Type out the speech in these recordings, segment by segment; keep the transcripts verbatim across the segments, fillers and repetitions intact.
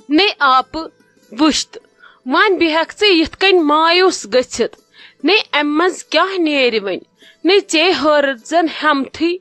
نے آپہٕ وٕچھتھ، وۄنۍ بیہکھ ژٕ یِتھ کٔنۍ مایوس گٔژھِتھ۔ نے امہِ منز کیاہ نیرِ وۄنۍ؟ نے ژے ہٲرٕتھ زن ہٮ۪متھٕے۔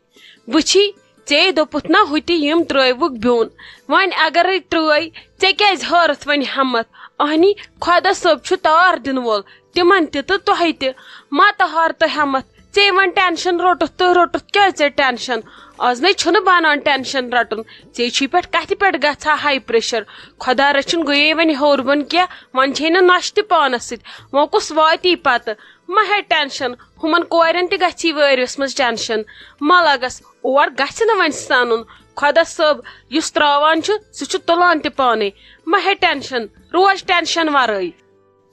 وٕچھی، ژے دوٚپُتھ نا ہُتہِ یِم ترٲوُکھ بیوٚن۔ وۄنۍ اگرے ترٲے، ژےٚ کیازِ ہٲرٕتھ وۄنۍ ہٮ۪متھ؟ اہنی، خۄدا صٲب چھُ تار دِنہٕ وول، تِمن تہِ تہٕ تۄہہِ تہِ۔ ما تہٕ ہار تہٕ ہٮ۪متھ، ژے وۄنۍ ٹینشن روٚٹُتھ تہٕ روٚٹُتھ کیازِ ژےٚ ٹینشن؟ از نے چھُنہٕ بنان ٹینشن رٹُن۔ ژے چھُے پٮ۪ٹھ کتھِ پٮ۪ٹھ گژھان ہاے پریشر؟ خۄدا رٔچھِن گٔیے وۄنۍ ہیوٚر بۄن کینٛہہ، وۄنۍ چھے نہٕ نۄشہِ تہِ پانس سۭتۍ، وۄنۍ کُس واتی پتہٕ؟ مہ ہے ٹینشن، ہُمن کورٮ۪ن تہِ گژھی وٲرِوِس منٛز ٹینشن۔ مہ لگس، اور گژھِ نہٕ وۄنۍ سنُن۔ خۄدا صٲب یُس تراوان چھُ، سُہ چھُ تُلان تہِ پانے۔ مہ ہے ٹینشن، روز ٹینشن ورٲے۔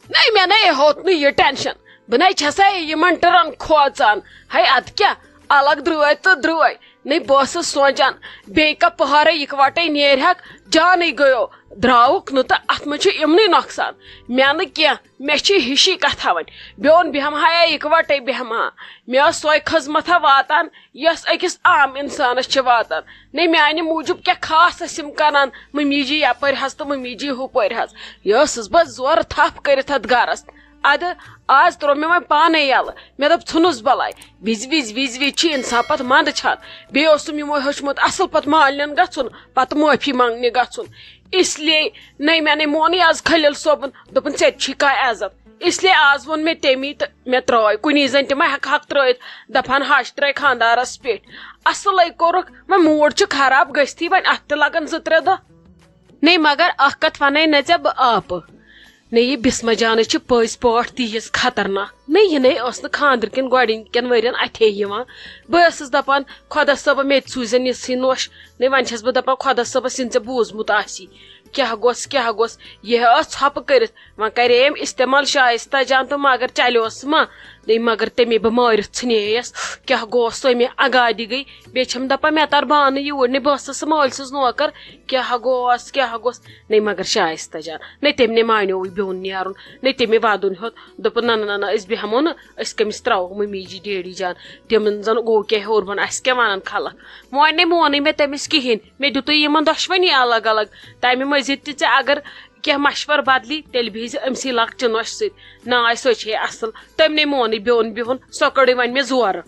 نَے، مےٚ نَے ہوٚت نہٕ یہِ ٹینشن۔ بہٕ نَے چھَسے یِمن ٹٕرن کھوژان۔ ہے، اَدٕ کیٛاہ، الگ درٛٲے تہٕ درٛٲے۔ نَے، بہٕ ٲسٕس سونٛچان، بیٚیہِ کَپ پہرے یِکوَٹَے نیرِہَکھ، جانٕے گٔیو۔ درٛاوُکھ نہٕ تہٕ اَتھ منٛز چھُ یِمنٕے نۄقصان۔ مےٚ نہٕ کینٛہہ، مےٚ چھِ ہِشی کَتھا وۄنۍ۔ بیوٚن بیٚہمہٕ ہا یا یِکوَٹَے بیٚہمہٕ ہا، مےٚ ٲس سۄے خٔذمَتھا واتان، یۄس أکِس عام اِنسانَس چھِ واتان۔ نے میانہِ موٗجوٗب کیٛاہ خاص ٲسۍ یِم کران، مٔمی جی یپٲرۍ حظ تہٕ مٔمی جی ہُپٲرۍ حظ۔ یہِ ٲسٕس بہٕ زورٕ تھپھ کٔرِتھ اتھ گرس۔ ادٕ آز تروو مےٚ وۄنۍ پانے یلہٕ۔ مےٚ دوٚپ، ژھُنُس بلاے۔ وِزِ وِزِ وِزِ وِزِ چھِ انسان پتہٕ منٛدٕ چھان۔ بیٚیہِ اوسُم یِمو ہیوٚچھمُت اصل پتہٕ مالنٮ۪ن گژھُن، پتہٕ معٲفی منٛگنہِ گژھُن۔ اس لیے نے مےٚ نے مونٕے آز خلیل صٲبُن، دوٚپُن، ژےٚ تہِ چھُے کانٛہہ عزت۔ اس لیے آز ووٚن مےٚ تٔمی تہٕ مےٚ ترٛٲے۔ کُنی زٔنۍ تہِ ما ہٮ۪کہٕ ہاکھ ترٛٲیِتھ، دپہٕ ہن ہش ترٛٲے خانٛدارس پٮ۪ٹھ۔ اصلے کوٚرُکھ، وۄنۍ موٗڈ چھُ خراب گٔژھتھٕے، وۄنۍ اتھ تہِ لگن زٕ ترٛےٚ دۄہ۔ نے مگر اکھ کتھ ونَے نہ ژےٚ بہٕ آپہٕ۔ نے یہِ بسمہ جانٕے چھِ پٔزۍ پٲٹھۍ تیٖژ خطرناک۔ نے یہِ نے ٲس نہٕ خانٛدرٕ کٮ۪ن گۄڈٕنِکٮ۪ن ؤرین اتھے یِوان۔ بہٕ ٲسٕس دپان، خۄدا صٲبہ مےٚ تہِ سوٗزن یِژھٕے نوش۔ نے وۄنۍ چھس بہٕ دپان، خۄدا صٲبس ییٚلہِ ژےٚ بوٗزمُت آسی۔ کیٛاہ گوٚژھ، کیٛاہ گوٚژھ؟ یہِ ٲس ژھۄپہٕ کٔرِتھ۔ وۄنۍ کرے أمۍ استعمال شایستہ جان تہٕ مگر چلیوس ما؟ دٔپۍ، مگر تٔمۍ بہٕ مٲرِتھ ژھٕنییَس۔ کیٛاہ گوٚژھ سُہ؟ أمۍ اگادِ گٔے۔ بیٚیہِ چھَم دَپان، مےٚ تَر بانہٕ یوٗرۍ نہٕ، بہٕ ٲسٕس مٲلۍ سٕنٛز نوکر۔ کیٛاہ گوٚژھ، کیٛاہ گوٚژھ؟ نے مگر شایستہ جان، نے تٔمۍ نے مانیووٕے بیوٚن نیرُن، نے تٔمۍ وَدُن ہیوٚت۔ دوٚپُن، نہ، نہ، نہ، نہ، أسۍ بیٚہمو نہٕ، أسۍ کٔمِس ترٛاوہو مٔمی جی ڈیڈی جان؟ تِمَن زَن گوٚو کیٛاہ ہیوٚر بۄن، اَسہِ کیٛاہ وَنَن خلق؟ وۄنۍ نے مونُے مےٚ تٔمِس کِہیٖنۍ۔ مےٚ دیُتُے یِمَن دۄشوٕنی الگ الگ۔ تَمہِ مٔزیٖد تہِ ژےٚ اگر کینٛہہ مشورٕ بدلی، تیٚلہِ بِہزِ أمسٕے لۄکچہِ نۄشہِ سۭتۍ۔ ناے، سۄ چھے اصل۔ تٔمۍ نے مونٕے بیوٚن بِہُن، سۄ کٔڑٕے وۄنۍ مےٚ زورٕ۔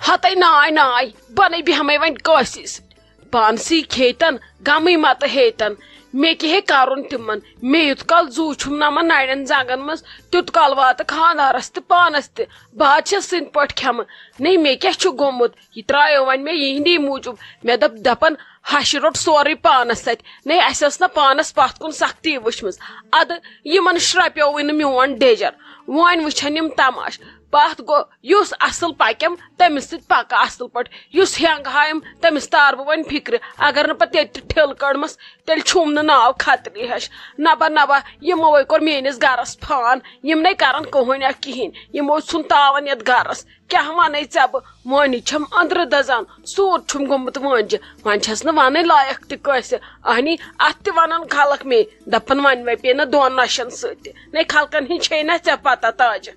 ہتے ناے ناے، بنے بیہمے وۄنۍ کٲنٛسی سۭتۍ۔ پانسٕے کھیتن، غمٕے متہٕ ہیتن۔ مےٚ کیٛاہ ہے کرُن تِمن؟ مےٚ یُت کال زُو چھُم نمن نرٮ۪ن زنگن منٛز، تیُت کال واتہٕ خانٛدارس تہٕ پانس تہِ۔ بہٕ حظ چھس سٕنٛدۍ پٲٹھۍ کھٮ۪مہٕ۔ نے، مےٚ کیٛاہ چھُ گوٚمُت؟ یہِ ترٛایو وۄنۍ مےٚ یِہِنٛدی موٗجوٗب۔ مےٚ دوٚپ، دَپان، ہَشہِ روٚٹ سورُے پانَس اَتھِ۔ نے، اَسہِ ٲس نہ پانَس پَتھ کُن سَختی وٕچھمٕژ۔ اَدٕ یِمَن شرٛپیووٕے نہٕ میون ڈیجر۔ وۄنۍ وٕچھَن یِم تماش۔ پَتھ گوٚو، یُس اَصٕل پَکٮ۪م، تٔمِس سۭتۍ پَکہٕ اَصٕل پٲٹھۍ۔ یُس ہٮ۪نٛگ ہایم، تٔمِس تارٕ بہٕ وۄنۍ فِکرِ۔ اگر نہٕ پَتہٕ ییٚتہِ تہِ ٹھِل کٔڑمَس، تیٚلہِ چھُم نہٕ ناو خطرٕے ہِش۔ نبا نبا، یِموے کوٚر میٲنِس گرس فان، یِم نے کرن کٕہٕنۍ اکھ کِہیٖنۍ، یِمو ژھُن تاون یتھ گرس۔ کیٛاہ ونے ژےٚ بہٕ؟ وٲنی چھم أنٛدرٕ دزان، سوٗر چھُم گوٚمُت وٲنجہِ، وۄنۍ چھس نہٕ ونٕے لایق تہِ کٲنٛسہِ۔ اہنی، اتھ تہِ ونان خلق مے، دپان وۄنۍ وپے نہٕ دۄن نۄشن سۭتۍ تہِ۔ نے خلقن ہٕنٛز چھے نہ ژےٚ پتہ تاجہِ۔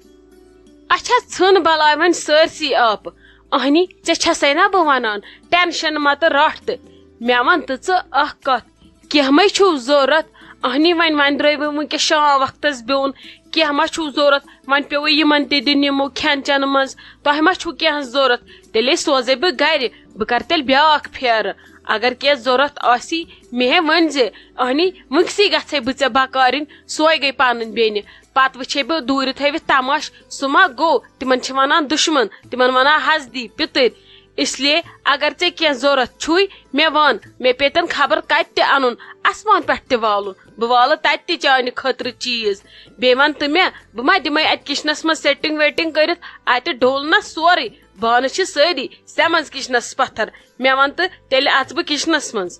اچھا، ژھٕن بلاے وۄنۍ سٲرسٕے آپہٕ۔ اہنی، ژےٚ چھسے نا بہٕ ونان، ٹینشن متہٕ رٹھ تہٕ۔ مےٚ ون تہٕ ژٕ اکھ کتھ، کینٛہہ ما چھُو ضروٗرت؟ اہنی، وۄنۍ، وۄنۍ درٛٲے وۄنۍ وٕنکیٚس شام وقتس بیوٚن، کینٛہہ ما چھُو ضروٗرت؟ وۄنۍ پیوٚوُے یِمن تہِ دیُن یِمو کھٮ۪ن چٮ۪ن منٛز، تۄہہِ ما چھُو کینٛہہ ضروٗرت؟ تیٚلے سوزے بہٕ گرِ، بہٕ کرٕ تیٚلہِ بیٛاکھ پھیرٕ۔ اگر کینٛہہ ضروٗرت آسی، مےٚ ہے ؤنۍ زِ۔ اہنی، وٕنکسٕے گژھے بہٕ ژےٚ بکارٕنۍ، سۄے گٔے پنٕنۍ بیٚنہِ۔ پتہٕ وٕچھے بہٕ دوٗرِ تھٲوِتھ تماش، سُہ ما گوٚو؟ تِمن چھِ ونان دُشمن، تِمن ونان حسدی، پِتٕرۍ۔ اس لیے اگر ژےٚ کینٛہہ ضروٗرت چھُے، مےٚ وَن، مےٚ پیٚتن خبر کتہِ تہِ انُن، اسمان پٮ۪ٹھ تہِ والُن، بہٕ والہٕ تتہِ تہِ چانہِ خٲطرٕ چیٖز۔ بیٚیہِ وَن تہٕ مےٚ، بہٕ ما دِمے اتہِ کچنس منٛز سیٹنگ ویٹنگ کٔرِتھ؟ اتہِ ڈوٚل نہ سورُے، بانہٕ چھِ سٲری، ژےٚ منٛز کچنس پتھر۔ مےٚ وَن تہٕ تیٚلہِ اژٕ بہٕ کچنس منٛز۔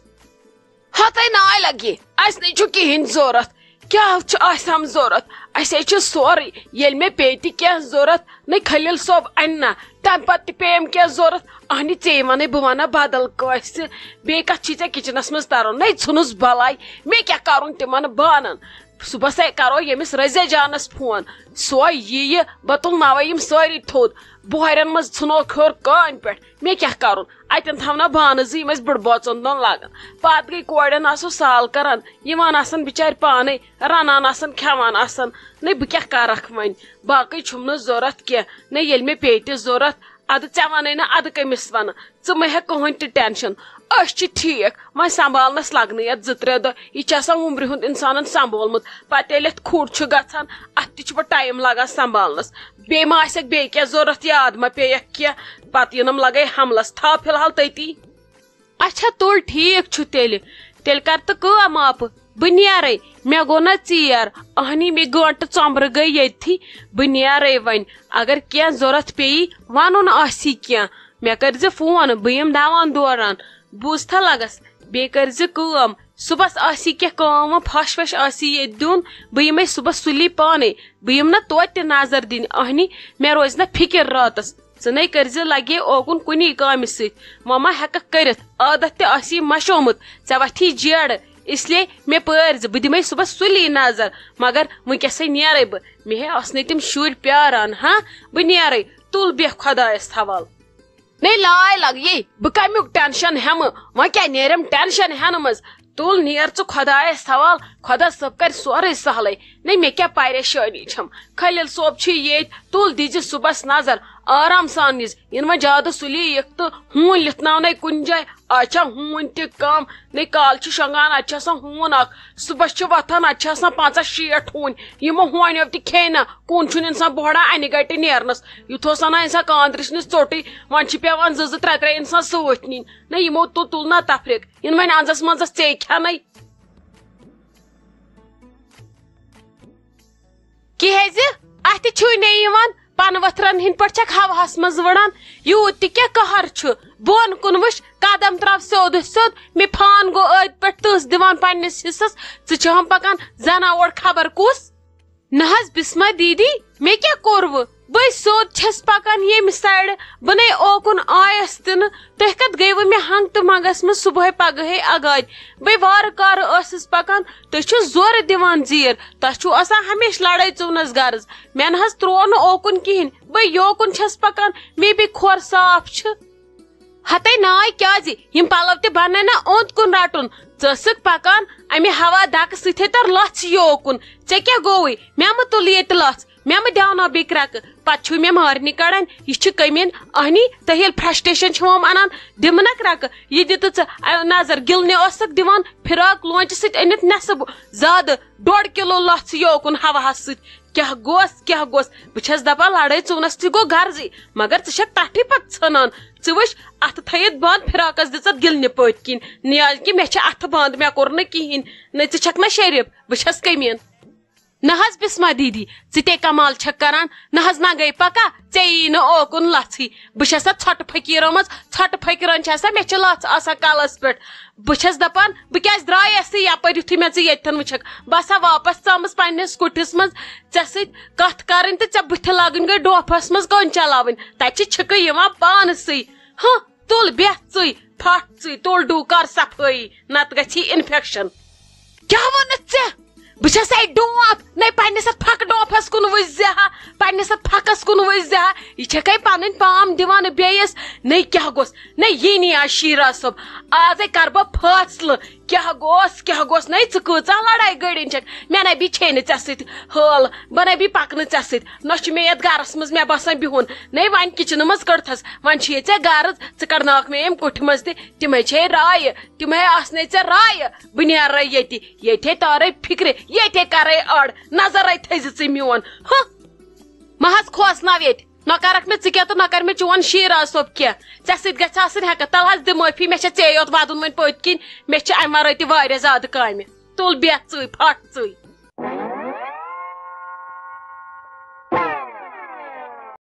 ہتے ناے لگہِ، اسہِ نے چھُ کِہیٖنۍ ضروٗرت۔ کیٛاہ چھُ آسہِ ہم ضروٗرت؟ اسہِ ہے چھُ سورُے۔ ییٚلہِ مےٚ پیٚیہِ تہِ کینٛہہ ضروٗرت، نے خلیل صٲب انہِ نا، تمہِ پتہٕ تہِ پیٚیم کینٛہہ ضروٗرت، اہنہِ ژے ونے بہٕ ونہ بدل کٲنٛسہِ۔ بیٚیہِ کتھ چھُے ژےٚ کچنس منٛز ترُن؟ نے ژھُنُس بلاے، مےٚ کیٛاہ کرُن تِمن بانن؟ صُبحس ہے کرو ییٚمِس رزیا جانس فون، سۄے یِیہِ، بہٕ تُلناوے یِم سٲری تھوٚد۔ بۄہرٮ۪ن منٛز ژھٕنوکھ ہیوٚر کٲنۍ پٮ۪ٹھ، مےٚ کیٛاہ کرُن؟ اتٮ۪ن تھاونہ بانہٕ زٕ، یِم ٲسۍ بٕڈبب ژۄن دۄہن لاگان۔ پتہٕ گٔے کورٮ۪ن آسو سال کران، یِوان آسان بچارِ پانے، رنان آسان، کھٮ۪وان آسان۔ نے بہٕ کیٛاہ کرکھ وۄنۍ؟ باقٕے چھُم نہٕ ضروٗرت کینٛہہ۔ نے ییٚلہِ مےٚ پیٚیہِ تہِ ضروٗرت، ادٕ ژےٚ ونَے نہ، ادٕ کٔمِس ونہٕ؟ ژٕ مہ ہےٚ کٕہٕنۍ تہِ ٹینشن۔ أسۍ چھِ ٹھیٖک، وۄنۍ سنبھالنس لگنٕے یتھ زٕ ترٛےٚ دۄہ۔ یہِ چھِ آسان وُمرِ ہُنٛد انسانن سنبھولمُت، پتہٕ ییٚلہِ اتھ کھُر چھُ گژھان، اتھ تہِ چھُ پتہٕ ٹایم لگان سنبھالنس۔ بیٚیہِ ما آسٮ۪کھ بیٚیہِ کینٛہہ ضروٗرت، یاد ما پیٚیَکھ کینٛہہ، پتہٕ یِنم لگے حملس۔ تھاو فی الحال تٔتی۔ اچھا تُل، ٹھیٖک چھُ تیٚلہِ۔ تیٚلہِ کر تہٕ کٲم آپہٕ، بہٕ نیرے۔ مےٚ گوٚو نہ ژیر، اہنی مےٚ گٲنٹہٕ ژۄمبرٕ گٔے ییٚتھی۔ بہٕ نیرے وۄنۍ، اگر کینٛہہ ضروٗرت پیٚیہِ، ونُن آسی کینٛہہ، مےٚ کٔرزِ فون، بہٕ یِمہٕ دوان دوران۔ بوٗزتھا لگس؟ بیٚیہِ کٔرزِ کٲم، صُبحس آسی کینٛہہ کٲم وٲم، پھش وش آسی ییٚتہِ دیُن، بہٕ یِمے صُبحس سُلی پانے۔ بہٕ یِمہٕ نہ توتہِ تہِ نظر دِنہِ، اہنی مےٚ روزِ نہ فکر راتس۔ ژٕ نے کٔرزِ لگے اوکُن کُنی کامہِ سۭتۍ، وۄنۍ ما ہٮ۪ککھ کٔرِتھ؟ عادت تہِ آسی مشومُت، ژےٚ وتھی جیڑٕ۔ اس لیے مےٚ پٲرۍ زِ بہٕ دِمے صُبحس سُلی نظر، مگر وٕنکیٚسے نیرے بہٕ۔ مےٚ ہے آسنے تِم شُرۍ پیاران۔ ہاں، بہٕ نیرے، تُل بیٚہہ خۄدایس حوال۔ نے لاے لگ یی، بہٕ کمیُک ٹینشن ہٮ۪مہٕ؟ وۄنۍ کیٛاہ نیرم ٹینشن ہٮ۪نہٕ منٛز؟ تُل نیر ژٕ خۄدایس حوال، خۄدا صٲب کرِ سورُے سہلٕے۔ نے مےٚ کیٛاہ پریشٲنی چھم، خلیل صٲب چھُ ییٚتۍ، تُل دیٖزِ صُبحس نظر، آرام سان یِز۔ یِنہٕ وۄنۍ زیادٕ سُلی یِکھ تہٕ ہوٗنۍ لِتھناونَے کُنہِ جایہِ۔ آز چھا ہوٗنۍ تہِ کم؟ نے کالہٕ چھِ شۄنٛگان، اَتہِ چھِ آسان ہوٗن اکھ، صُبحس چھِ وۄتھان، اَتہِ چھِ آسان پنٛژاہ شیٹھ ہوٗنۍ۔ یِمو ہوٗنیو تہِ کھیٚیہِ نہ، کُن چھُنہٕ اِنسان بۄہڑان اَنہِ گٹہِ نیرنس۔ یُتھ اوس ونان اِنسان کاندرِس نِش ژوٚٹٕے، وۄنۍ چھِ پٮ۪وان زٕ زٕ ترٛےٚ ترٛےٚ اِنسان سۭتۍ نِنۍ۔ نہ یِمو تُل، تُل نہ تفریق، یِنہٕ وۄنۍ انٛزس منٛزس ژے کھٮ۪نَے۔ کیازِ؟ اَتھِ چھُے نہٕ یِوان، پنہٕ ؤتھرن ہٕنٛدۍ پٲٹھۍ چھکھ ہوہس منٛز وٕڑان۔ یوٗت تہِ کیٛاہ قہر چھُ؟ بۄن کُن وٕچھ، قدم تراو سیوٚد سیوٚد۔ مےٚ پھان گوٚو أتھۍ پٮ۪ٹھ تٕس دِوان پننِس حصس۔ ژٕ چھہم پکان زناوڑ خبر کُس۔ نہ حظ بسمہ دیدی، مےٚ کیٛاہ کوٚروٕ؟ بٔے سیوٚد چھَس پکان ییٚمہِ سایڈٕ، بہٕ نے اوکُن آیس تہِ نہٕ۔ تُہۍ کتھ گٔیوٕ مےٚ ہنگ تہٕ منگس منٛز صبحٲے پگہٲے اگادِ؟ بٔے وارٕ کارٕ ٲسٕس پکان، تُہۍ چھِو زورٕ دِوان زیٖر، تۄہہِ چھُو آسان ہمیشہٕ لڑٲے ژُونس غرض۔ مےٚ نہ حظ تروو نہٕ اوکُن کِہیٖنۍ، بٔے یوکُن چھَس پکان، مے بے کھۄر صاف چھِ۔ ہتے ناے کیازِ؟ یِم پلو تہِ بننے نہ اوٚند کُن رٹُن۔ ژٕ ٲسٕکھ پکان امہِ ہوا دکہٕ سۭتۍ تر لژھ یوکُن۔ ژےٚ کیٛاہ گوٚوُے؟ مےٚ مہ تُل ییٚتہِ لژھ، مےٚ مہ دیاوناو بیٚیہِ کرٛکہٕ۔ پتہٕ چھُے مےٚ مارنہِ کڑان، یہِ چھِ کٔمیٖن۔ اہنی، تۄہہِ ییٚلہِ فرسٹریشن چھِوم انان، دِمہٕ نہ کرٛکہٕ۔ یہِ دِ تہٕ ژٕ، اَ، نظر، گِلنہِ ٲسٕکھ دِوان فراک لونچہِ سۭتۍ أنِتھ نٮ۪صٕب زیادٕ، ڈۄڈ کِلوٗ لژھ یوکُن ہوہس سۭتۍ۔ کیٛاہ گوس، کیٛاہ گوس؟ بہٕ چھَس دَپان لڑٲے ژٕ وُنَس تہِ گوٚو غرضٕے، مگر ژٕ چھَکھ تَٹھٕے پَتہٕ ژھٕنان۔ ژٕ وٕچھ، اَتھٕ تھٲیِتھ بنٛد، فراکَس دِژَتھ گِلنہِ پٔتۍ کِنۍ۔ نیاز کہِ مےٚ چھِ اَتھٕ بنٛد، مےٚ کوٚر نہٕ کِہیٖنۍ۔ نہ ژٕ چھَکھ نہ شریٖف، بہٕ چھَس کٔمیٖن۔ نہ حظ بسمہ دیٖدی، ژٕ تے کمال چھَکھ کران۔ نہ حظ نہ گٔے پَکا، ژےٚ یی نہٕ اوکُن لَژھٕے۔ بہٕ چھَسا ژھۄٹہٕ فقیٖرو منٛز؟ ژھۄٹہٕ فقیٖرَن چھِ آسان، مےٚ چھِ لَژھ آسان کَلَس پٮ۪ٹھ۔ بہٕ چھَس دَپان، بہٕ کیٛازِ درٛایَس تہٕ یَپٲرۍ یُتھُے مےٚ ژٕ ییٚتھٮ۪ن وٕچھَکھ؟ بہٕ ہسا واپَس ژامٕژ پنٛنِس کُٹھِس منٛز ژےٚ سۭتۍ کَتھ کَرٕنۍ تہٕ ژےٚ بٕتھِ لاگٕنۍ گٔے ڈوپھَس منٛز کٲنۍ چلاوٕنۍ۔ تَتہِ چھِ چھِکہٕ یِوان پانسٕے۔ ہہ، تُل بیٚہہ ژٕے، پھَٹھ ژٕے، تُل ڈوٗ کَر صفٲیی، نَتہٕ گژھی اِنفٮ۪کشَن۔ کیٛاہ ووٚنُتھ ژےٚ؟ بہٕ چھَسَے ڈونٛپھ، نَے پنٛنِس اَتھ پھَکہٕ ڈوپھَس کُن وٕچھ زِ ہا، پنٛنِس اَتھ پھَکَس کُن وٕچھ زِ ہا۔ یہِ چھَکھَے پَنٕنۍ پام دِوان بیٚیِس۔ نَے کیٛاہ گوٚژھ؟ نَے یی نہٕ آز شیٖرا صٲب۔ آزَے کَرٕ بہٕ فٲصلہٕ۔ کیٛاہ گوٚژھ، کیٛاہ گوٚژھ؟ نَے ژٕ کۭژاہ لڑٲے گٔڑِنۍ چھَکھ؟ مےٚ نَے بی چھے نہٕ ژےٚ سۭتۍ حٲل، بہٕ نَے بی پَکنہٕ ژےٚ سۭتۍ۔ نہ چھُ مےٚ یَتھ گَرَس منٛز مےٚ باسان بِہُن۔ نَے وۄنۍ کِچنہٕ منٛز کٔڑتھَس، وۄنۍ چھُ یہِ ژےٚ غرض، ژٕ کَڑناوَکھ مےٚ ییٚمہِ کُٹھِ منٛز تہِ۔ تِمَے چھے رایہِ، تِمَے آسنے ژےٚ رایہِ۔ بہٕ نیرَے ییٚتہِ، ییٚتہِ تارَے فِکرِ، ییٚتہِ کَرَے اَڑ، نظرَے تھٲیزِ ژٕ میون۔ ہہ، مہ حظ کھوژناو ییٚتہِ۔ نہ کرکھ مےٚ ژٕ کینٛہہ تہٕ نہ کر مےٚ چون شیٖراز صٲب کینٛہہ۔ ژےٚ سۭتۍ گژھِ آسٕنۍ ہٮ۪کتھ۔ تَلہٕ حظ دِ معٲفی، مےٚ چھےٚ ژے یوت وَدُن وۄنۍ پٔتۍ کِنۍ۔ مےٚ چھِ اَمہِ وَرٲے تہِ واریاہ زیادٕ کامہِ۔ تُل بیٚہہ ژٕے، پھَٹھ ژٕے۔